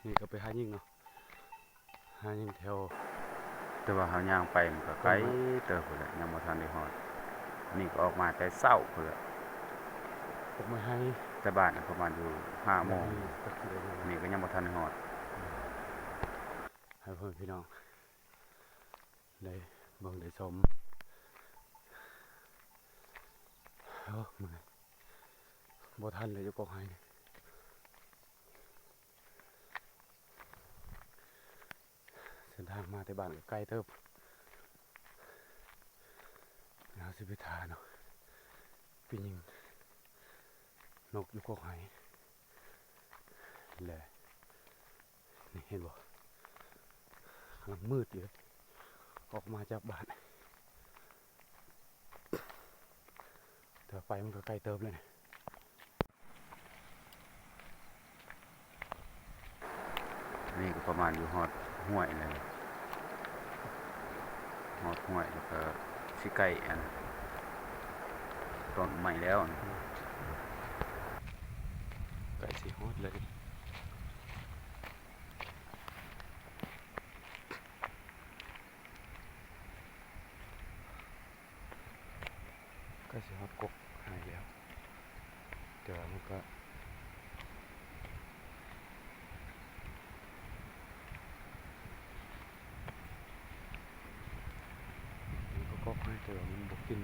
ນີ້ກໍໄປຫາຍິງເນາະ ຫາຍິງແຖວ ແຕ່ວ່າເຮົາຍ່າງໄປມັນກໍໄກເຕີບພຸ້ນແຫຼະ ຍັງບໍ່ທັນໄດ້ຮອດ. ອັນນີ້ກໍອອກມາແຕ່ເຊົ້າພຸ້ນແຫຼະ ອອກມາໃຫ້ ແຕ່ບ້ານປະມານຢູ່ຫ້າໂມງ ນີ້ກໍຍັງບໍ່ທັນໄດ້ຮອດ ໃຫ້ພໍ່ແມ່ພີ່ນ້ອງ ໄດ້ເບິ່ງໄດ້ຊົມ. ໂອ້ ເມື່ອຍ ບໍ່ທັນແລ້ວ ຢູ່ກອກໄຮນີ້. ເສັ້ນທາງມາແຕ່ບ້ານກໍໄກເຕີບ. ເຮົາຊິໄປຖ້າເນາະ ໄປຍິງນົກຢູ່ກອກໄຮ ແລະ ນີ້ເຫັນບໍ່ ກຳລັງມືດຢູ່ ອອກມາຈາກບ້ານ ແຕ່ວ່າໄປມັນກໍໄກເຕີບແລ້ວນີ້. ນີ້ກໍປະມານຢູ່ຮອດຫ້ວຍແລ້ວ ຮອດຫ້ວຍແລ້ວກໍຊິໃກ້ອັນ ຕົ້ນໄມ້ແລ້ວນີ້ ໃກ້ຊິຮອດແລ້ວນີ້. ໃກ້ຊິຮອດກົກໄຮແລ້ວ ແຕ່ວ່າມັນກໍ ມັນກໍກົກໄຮ ແຕ່ວ່າມັນບໍ່ກິນ.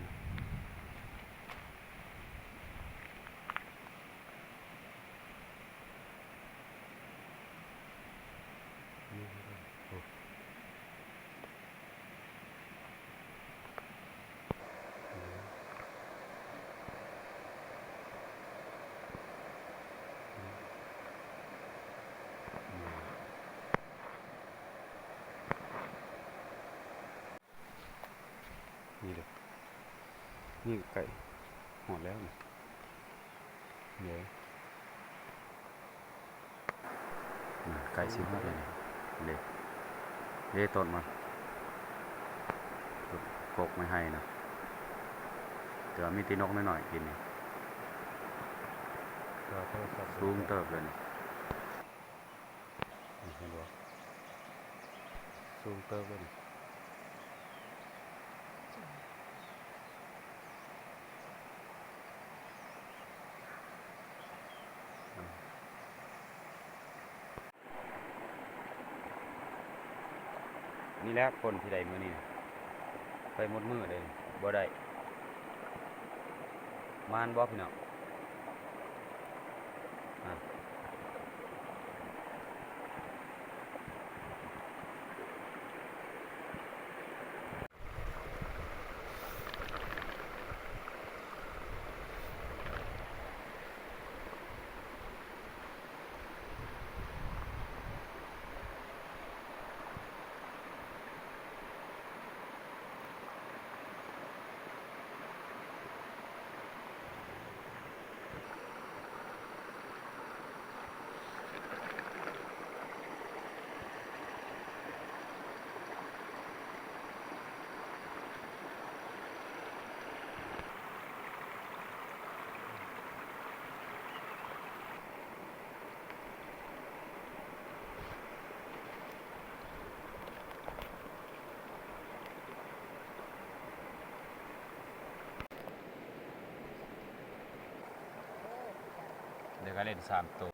ນີ້ເດ້ ນີ້ໃກ້ຮອດແລ້ວນີ້ ເດ້ ໃກ້ຊິຮອດແລ້ວນີ້ ເດ້ ເດ້ ຕົ້ນມັນ ກົກໄມ້ໄຮນະ ແຕ່ວ່າມີແຕ່ນົກນ້ອຍໆກິນນີ້ ສູງເຕີບເລີຍນີ້. ນີ້ເຫັນບໍ່ ສູງເຕີບເລີຍນີ້. ນີ້ແຫຼະຜົນທີ່ໄດ້ມື້ນີ້ ໄປໝົດມື້ເດ້ ບໍ່ໄດ້ ມານບໍ່ພີ່ນ້ອງ? ເດີກະເຫຼັ້ນສາມໂຕ